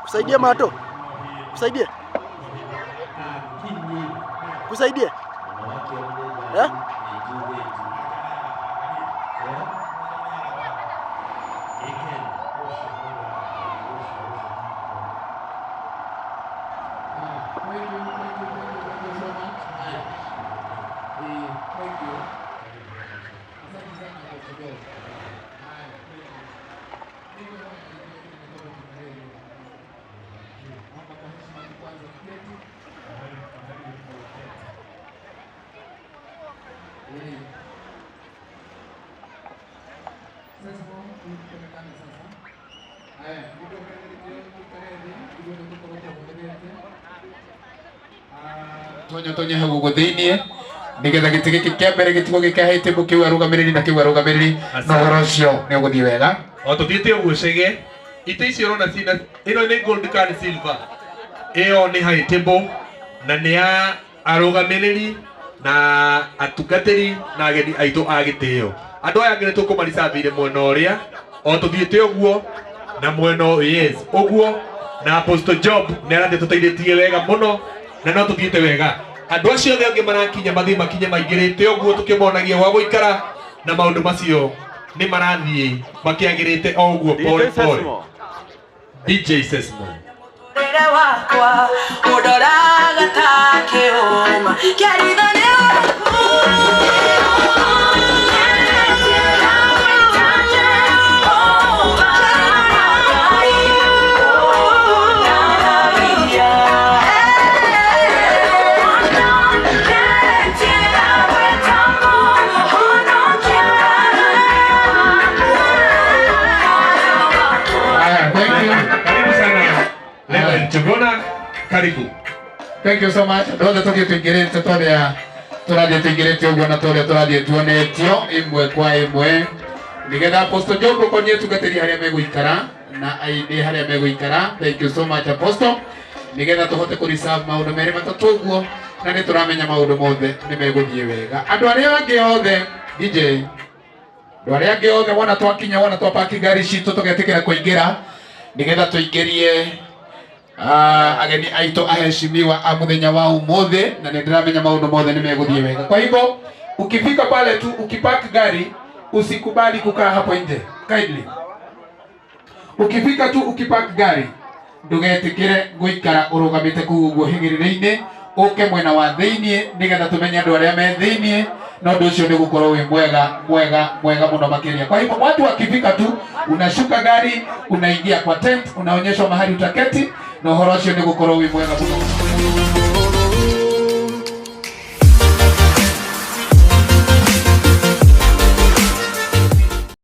Kusaidie Mato, kusaidie, kusaidie eh? Thank you, thank you, thank you, thank you so much. Thank you. Asante sana Apostle Job. Haya, thank you. Mimi kama nimetoka Kimareli. Naomba kwa heshima tu kwanza tuketi. Sasa tuonekane sasa. Haya, ndio ndio ndio. Tonyo tonye hau guo thiini nigetha gĩtĩ gĩkĩ kĩa mbere gĩtigwo gĩkĩhĩte kĩu arũgamĩrĩri na kĩu arũgamĩrĩri na ũhoro ũcio nĩ ũgũthiĩ wega. O tuthiĩte ũguo cege itĩ icio ũrona cina ĩno nĩ gold kana silver, ĩyo nĩ high table na nĩ ya arũgamĩrĩri na atungatĩri na ageni aitũ a gĩtĩo. Andũ aya angĩ nĩ tũkũmaricabĩire mwena ũrĩa o tũthiĩte ũguo na mwena yes ũguo, na Apostle Job nĩ arathiĩ tũteithĩtie wega mũno na no tũthiĩte wega. Andũ acio othe angĩ marakinya mathiĩ makinye maingĩrĩte ũguo tũkĩmonagia gwa gũikara na maũndũ macio nĩ marathiĩ makĩagĩrĩte o ũguo pole pole. DJ Sesmo. Rere wakwa ũndoraga ta kĩũma kĩa ritho nĩ waku. Haya, thank you. Karibu sana Reverend Chogona, karibu. Thank you so much. Andũ othe tũthiĩ tũingĩrĩte tũrĩa tũrathiĩ tũingĩrĩte ũguo na tũrĩa tũrathiĩ tuonetio ĩmwe kwa ĩmwe nĩgetha Apostle Job ũkonie tungatĩri harĩa megũikara na aini harĩa megũikara. Thank you so much, Apostle, nĩgetha tũhote kũ reserve maũndũ merĩ matatũ ũguo na nĩ tũramenya maũndũ mothe nĩ megũthiĩ wega. Andũ arĩa angĩ othe, DJ, andũ arĩa angĩ othe wona twakinya, wona twapaki ngari citũ, tũgetĩkĩra kũingĩra nĩgetha tũingĩrie ageni aitũ aheshimiwa a muthenya wa umuthi, na nĩ ndĩramenya maũndũ mothe nĩ megũthiĩ wega. Kwa hivyo ukifika pale tu, ukipark gari, usikubali kukaa hapo nje, kindly. Ukifika tu, ukipark gari, ndũgetĩkĩre gũikara ũrũgamĩte kũu ũguo hĩgĩrĩrĩ-inĩ, ũke mwena wa thĩiniĩ nĩgetha tũmenye andũ arĩa me thĩiniĩ, na ũndũ ũcio nĩ gũkorwo wĩ mwega mwega mwega mũno makĩria. Kwa hivyo watu wakifika tu, unashuka gari, unaingia kwa tent, unaonyeshwa mahali utaketi, na ũhoro ũcio nĩ gũkorwo wĩ mwega mũno.